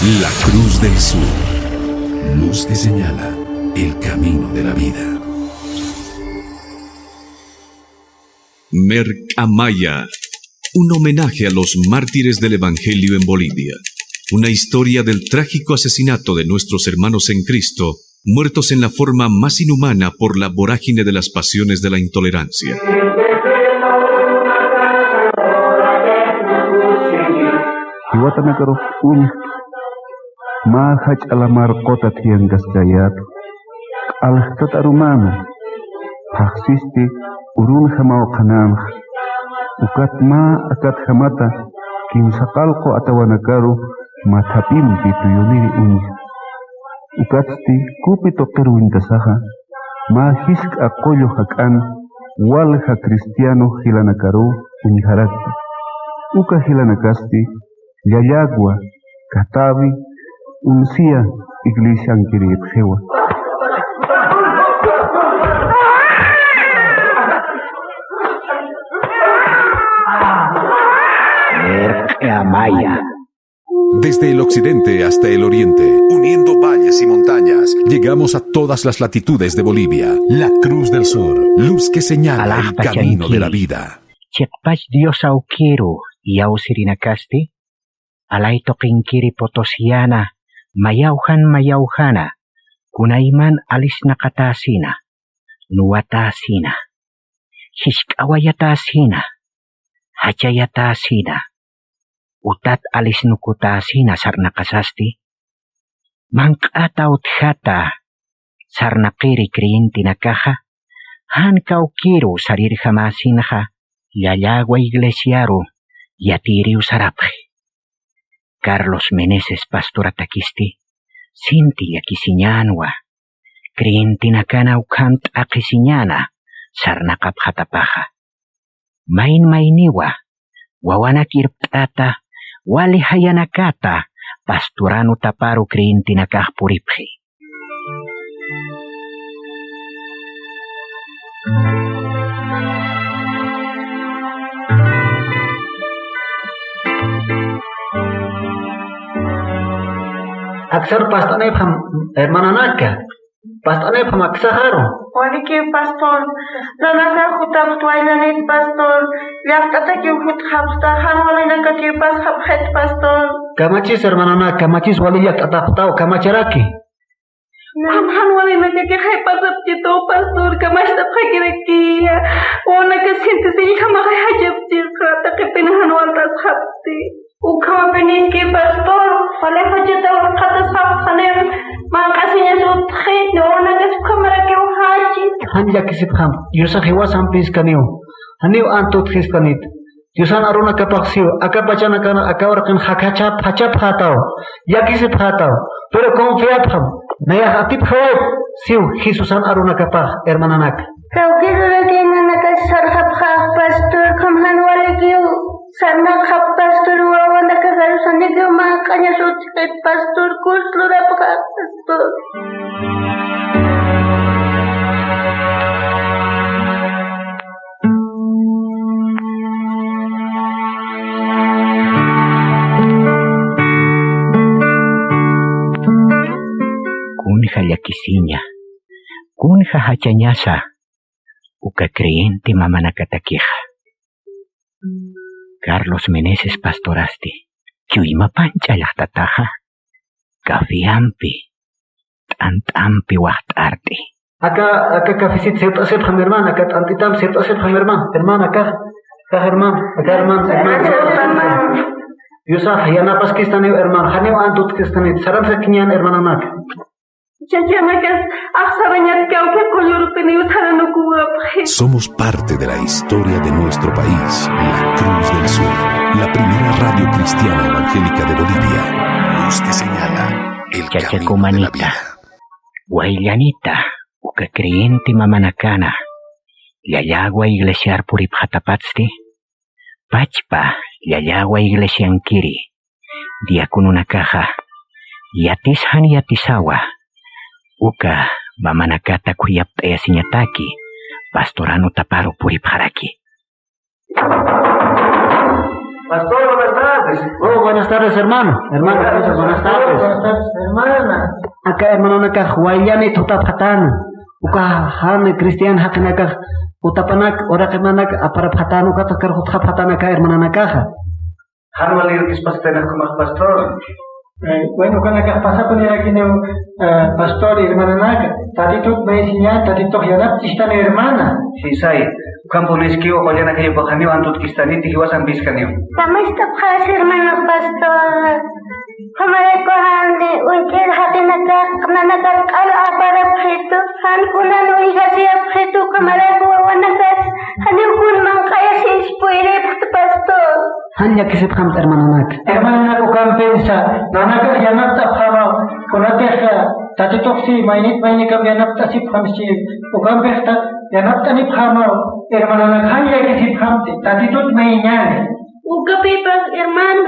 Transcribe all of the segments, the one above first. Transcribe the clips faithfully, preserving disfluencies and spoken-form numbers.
La Cruz del Sur, luz que señala el camino de la vida. Mercamaya, un homenaje a los mártires del Evangelio en Bolivia. Una historia del trágico asesinato de nuestros hermanos en Cristo, muertos en la forma más inhumana por la vorágine de las pasiones de la intolerancia. Jiwatanakarux uñjki mä jach'a lamar quta thiyankaskayätu. Q'aljtat arumänwa, phaxsisti urunjamaw qhanänxa. Ukat mä akatjamata kimsa qallqu atawanakaru mathapimpi tuyuniri uñja. Ukatsti kupi tuqiruw uñtasaxa, mä jisk'a qullu jak'an walja cristiano jilanakaruw uñjarakta. Uka jilanakasti Llallagua, Catavi, Uncia iglesiankirïpxiwa. Mercamaya. Desde el occidente hasta el oriente, uniendo valles y montañas, llegamos a todas las latitudes de Bolivia. La Cruz del Sur, luz que señala el camino de la vida. Chiqpach Dios awkiru iyawsirinakasti, alay tuqinkiri Potosiana, mayawjan mayawjana, kunayman alisnaqatäsina, nuwatäsina, jisk'awayatäsina, jachayatäsina, utat alisnukutäsina sarnaqasasti, manq'ata utjata sarnaqiri creyentenakaxa, jan kawkiru sarirjamäsinxa Llallagua iglesiaru yatiyiriw sarapxi. Carlos Meneses pastoratakisti sinti llakisiñänwa, creyentenakana ukham t'aqhisiñäna sarnaqapxatapaxa. Mayn mayniwa wawanak irpt'ata, wali jayanakata pastoran utaparu creyentenakax puripxi. Aksar past'anipxam, hermananaka. Past'anipxam aksaxaru. Walikiw, pastor. Nanakax jutapxta wayllanit, pastor. Llaqt'atakiw jutxapxta, jan walinakakiw pasxapxit, pastor. Kamachis, hermananaka, kamachis, wali llaqt'atapxtaw, kamacharaki. Jan, jan walinakaki jayp'asapkitaw, pastor, kamacht'apxakirakiya. Wawanakas gentesiñjamaxa jachapchixa, taqipina jan walt'asxapxti. Ukhamapiniski, pastor, wali jachata walqatasxapxaniw, manq'asiñas utjit, wawanakas ukhamarakiw jachi. Jan llakisipxam, Diosax jiwasampiskaniw, janiw ant utjiskanit. Diosan arunakapax siw, aka pachanakan, aka uraqin jakachap, jachapxätaw, llakisipxätaw, pero confiapxam, nayax atipxawayp, siw, Jesusan arunakapax, hermananaka. Kawkïr uraqin nanakas sarxapxäx, pastor, ukham jan walikiw sarnaqxapx, pastor, wawanakax arusanikiw manq'añas utjit, pastor, cruz lurapxäx, pastor. Kunja llakisiña, kunja jachañasa uka creyente mamanakatakixa. Carlos Meneses pastorasti, chuymapanch'a llaqtataxa, cafeampi, t'ant'ampi waxt'art'i. Aka, aka cafecito sirt'asipxam, hermana, aka t'ant'itampi sirt'asipxam, hermana, hermana, aka, aka, hermana, aka, hermana, hermana. Diosax yanapaskistaniw, hermana, janiw ant utjkistani, saransakiñän, hermananaka. Chachanakas, axsarañat kawki qullurupiniw saranukuwapxi. Somos parte de la historia de nuestro país, La Cruz del Sur, la primera radio cristiana evangélica de Bolivia. Luz que señala el camino de la vida. Chachakumanita, wayllanita, uka creyente mamanakana, Llallagua iglesiar puripxatapatsti, pachpa Llallagua iglesiankiri, diacononakaxa, yatis jan yatisawa, uka mamanakata khuyapt'ayasiñataki, pastoran utaparu puripxaraki. Pastor, buenas tardes. Oh, buenas Tardes, hermano. Hermano, buenas tardes. Buenas tardes, hermana. Aka hermanonakax wayllani thutapxatäna. Uka jan cristian jaqinakax utapanak uraqimanak aparapxatäna, ukatx karxutxapxatäna aka hermananakaxa. Jan wali irkispaxtayna jumax, pastor. Eh, bueno, ukanakax pasapunirakiñaw, eh, pastor, hermananaka. Tatitut maysiña, Tatitux yanapt'istani, hermana. Jisay, ukham puniskiw, qullanakayapax janiw antutkistaniti, jiwasampiskaniw. Samistapxas, hermano pastor. Ukhamarayku jan uñt'ir jaqinakax nanakar q'al aparapxitu, jan kunan uñjasiyapxitu, ukhamarayku wawanakas janiw kun manq'ayasïs puyripxta, pastor. Jan llakisipxamta, hermanonak. Hermanonak, ukampinsa nanakax yanapt'apxamaw, kunatix Tatituxsi maynit maynikamp yanapt'asipxamsi, ukampixta yanapt'anipxamaw, hermanonak, jan llakisipxamti, Tatitut mayñäni. Ukapipax, hermano,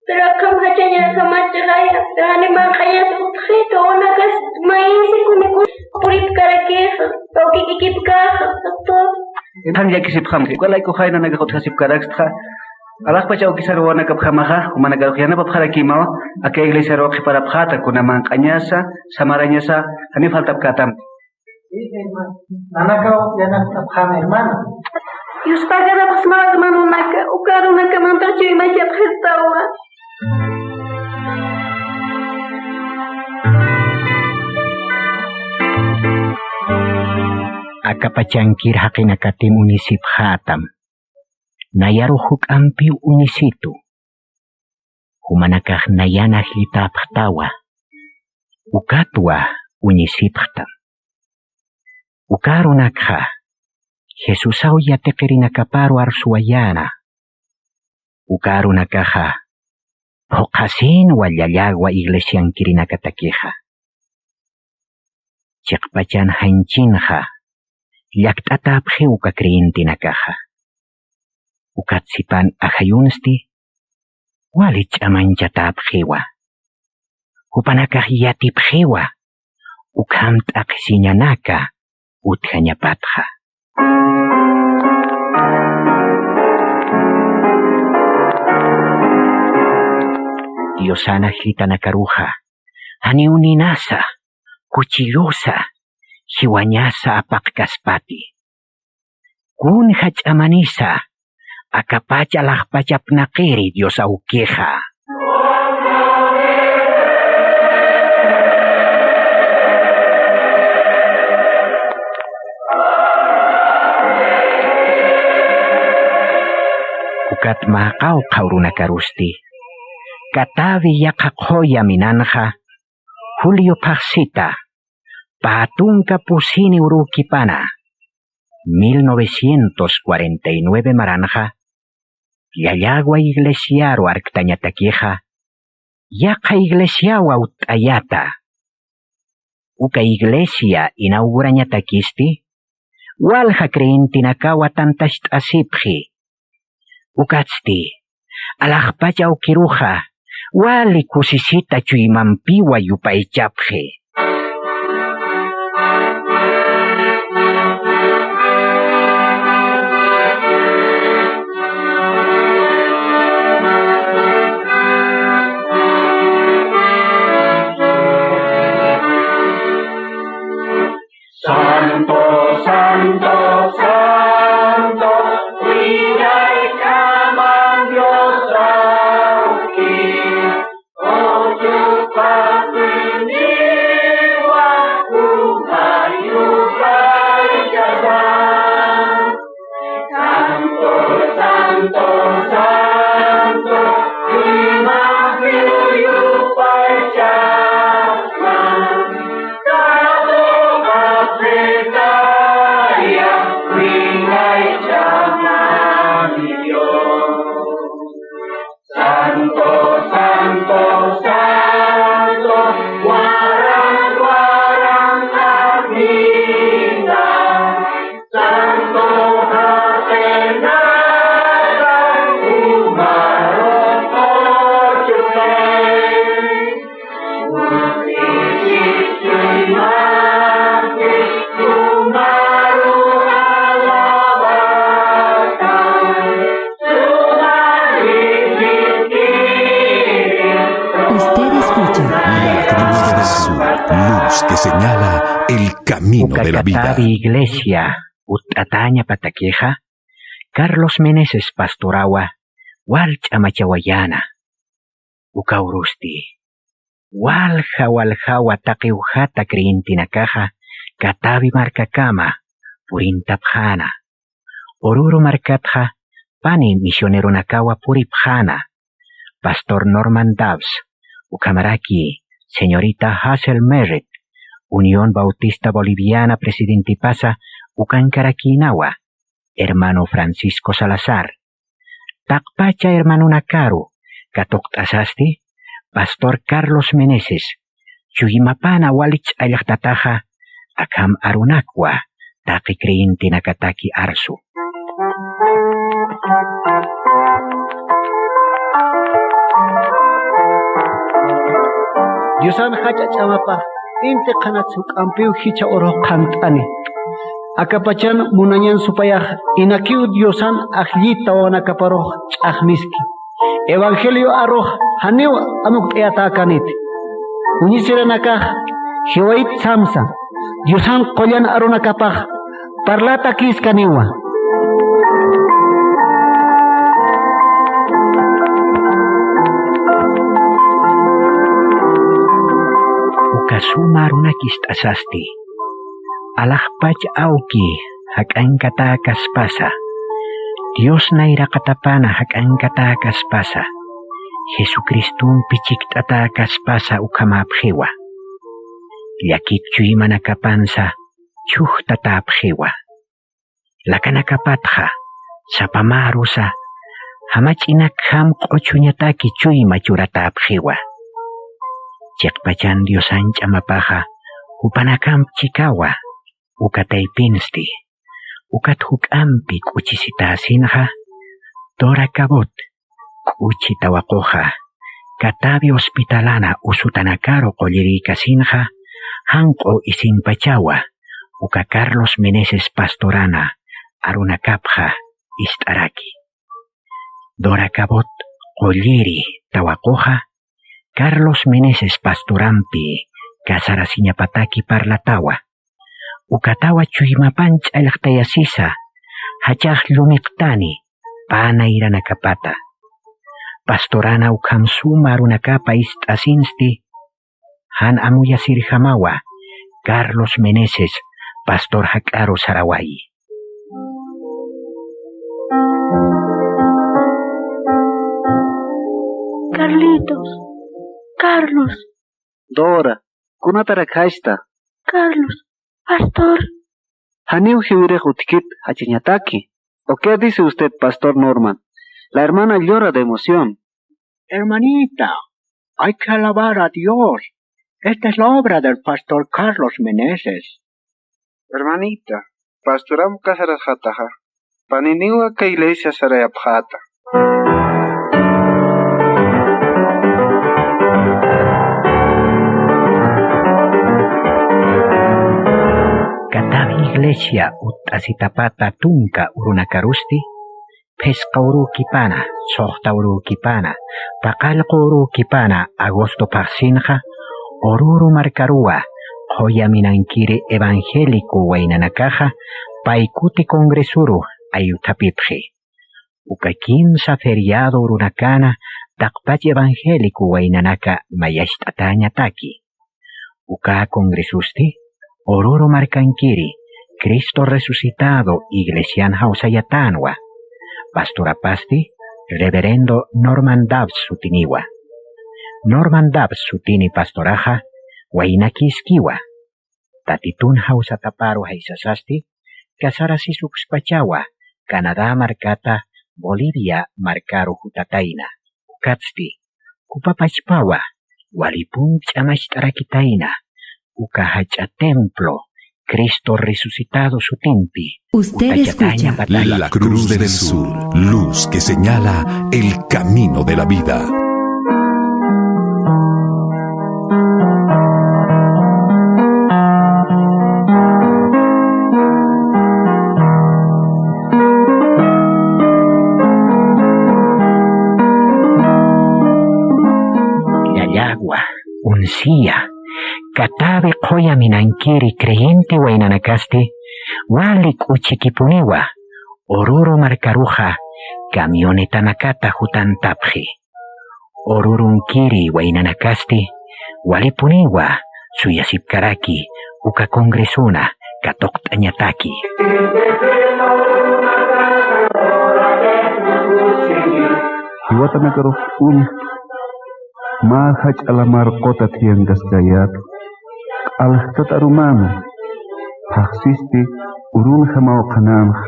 pero akham jachañakamachixaya, jani manq'añas utjxit, wawanakas mayinsi kunikun puripkarakixa, awkikikipkaxa, doctor. Jan llakisipxamti, uka laykuxay nanakax utjasipkarakistxa, alaxpach awkisar wawanakapjamaxa, jumanakarux yanapapxarakimawa, aka iglesiaruw qhiparapxäta, kuna manq'añasa, samarañasa, janiw faltapkätamti. Nanakaw yanapt'apxäna, hermano. Dios pagarapxsmawa, hermanonaka, uka arunakamantax chuymachapxistawa. Aka pachankir jaqinakatim uñisipxätam. Nayarux juk'ampiw uñisitu. Jumanakax nayan ajllitäpxtawa, ukatwa uñisipxtam. Uka arunakxa Jesusaw yatiqirinakaparu arsuwayäna. Uka arunakaxa phuqhasïnwa llallagwa iglesiankirinakatakixa. Chiqpachan janchinxa llakt'atäpxiw uka creyentenakaxa. Ukat sipan ajayunsti wali ch'amañchatäpxiwa. Jupanakax yatipxiwa ukham t'aqhisiñanaka utjañapatxa. Diosan ajllitanakaruxa janiw ninasa, kuchillusa, jiwañasa apaqkaspati. Kun jach'amanisa, akapach alaxpach apnaqiri Dios awkixa. Ukat mä qawqha urunakarusti, Katavi yaqha qhuya minanxa, Julio phaxsita, pä tunka pusini urukipana, mil novecientos cuarenta y nueve maranxa, llallagwa iglesiaru arktañatakixa, yaqha iglesiaw awt'ayata. Uka iglesia inaugurañatakisti, walja creyentenakawa tantacht'asipxi. Ukatsti, alaxpach awkiruxa, wali kusisita chuymampiwa yupaychapxi. Santo, santo, santo, wiñay kamam Dios awki, ullupapini. Camino de la vida. Uka katawi iglesia utt'atäñapatakixa, Carlos Meneses pastorawa wal ch'amachawayäna. Uka urusti walja waljawa taqi ujata creyentenakaxa katawi markakama purintapxäna. Oruro markatxa pani misioneronakawa puripxäna. Pastor Norman Dobbs, ukhamaraki señorita Hazel Merritt, Unión Bautista Boliviana presidentipasa ukankarakïnawa, hermano Francisco Salazar. Taqpacha hermanonakaru katuqt'asasti, pastor Carlos Meneses chuymapana wali ch'allxtataxa, akham arunakwa taqi creyentenakataki arsu. Diosan jach'a ch'amapax inti qhanat juk'ampiw jichha urux qhant'ani. Akapachan munañan supayax inakiw Diosan ajlli tawanakaparux ch'axmiski. Evangelio arux janiw amukt'ayatäkaniti. Uñisiranakax jiwayt samsa, Diosan qullan arunakapax parlatäkiskaniwa. Uka suma arunakist'asasti. Alaxpach awki jak'ankatäkaspasa, Dios nayraqatapana jak'ankatäkaspasa, Jesucristompi chikt'atäkaspasa ukhamäpxiwa. Llakit chuymanakapansa chhujtatäpxiwa. Lakanakapatxa sapa mä arusa jamach'inakjam q'uchuñataki chuyma churatäpxiwa. Chiqpachan Diosan ch'amapaxa jupanakamp chikawa, uka taypinsti. Ukat juk'ampi k'uchisitäsinxa, Dora Cabot k'uchi tawaquxa, katawi hospitalana usutanakaru qullirïkasinxa, janq'u isimpachawa uka Carlos Meneses pastorana arunakapxa ist'araki. Dora Cabot qulliri tawaquxa, Carlos Meneses pastorampi casarasiñapataki parlatawa. Ukatawa chuymapan ch'allxtayasisa, jachax llumiqtani pä nayranakapata. Pastorana ukham suma arunakapa ist'asinsti, jan amuyasirjamawa Carlos Meneses pastor jak'aru sarawayi. Carlitos, Carlos. Dora, ¿kunatarak jaysta? Carlos, pastor. Janiw jiwirix utjkit jachañataki. ¿O qué dice usted, pastor Norman? La hermana llora de emoción. Hermanita, hay que alabar a Dios. Esta es la obra del pastor Carlos Meneses. Hermanita, pastoram casarasxataxa, paniniw aka iglesia sarayapxäta. Katawi iglesia utt'asitapata tunka urunakarusti, phisqa urukipana, suxta urukipana, paqallqu urukipana agosto phaxsinxa, Oruro markaruwa qhuya minankiri evangélico waynanakaxa pay kuti congresoru ayuthapipxi. Uka kimsa feriado urunakana taqpach evangélico waynanaka mayacht'atäñataki. Uka congresosti Oruro markankiri Cristo Resucitado iglesian jawsayatänwa. Pastorapasti Reverendo Norman Dobbs sutiniwa. Norman Dobbs sutini pastoraxa waynakïskiwa. Tatitun jawsataparu jaysasasti, casarasisukspachawa Canadá markata Bolivia markaru jutatayna. Ukatsti, jupapachpawa walipun ch'amacht'arakitayna uka jach'a templo Cristo Resucitado sutimpi. Usted escucha. La Cruz del Sur, luz que señala el camino de la vida. Llallagua, unsía, Katawi qhuya minankiri creyente waynanakasti, wali k'uchikipuniwa Oruro markaruxa camionetanakata jutantapxi. Orurunkiri waynanakasti, walipuniwa suyasipkaraki uka congresona katuqt'añataki. Jiwatanakarux uñj, mä jach'a lamar quta thiyankaskayät, q'aljtat arumäna, phaxsisti urunjamaw qhanänxa.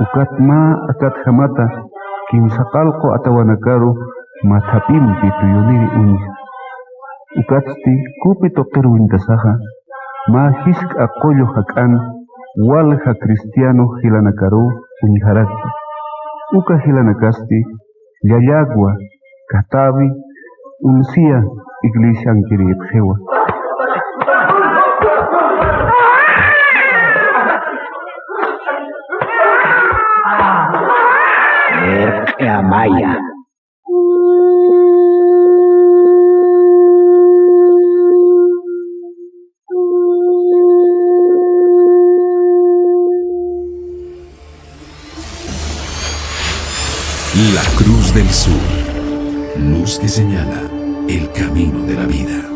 Ukat mä akatjamata kimsa qallqu atawanakaru mathapimpi tuyuniri uñja. Ukatsti kupi tuqiruw uñtasaxa, mä jisk'a qullu jak'an walja cristiano jilanakaruw uñjarakta. Uka jilanakasti Llallagua, Katawi, Unsía iglesiankirïpxiwa. Mirq'i Amaya. La Cruz del Sur, luz que señala el camino de la vida.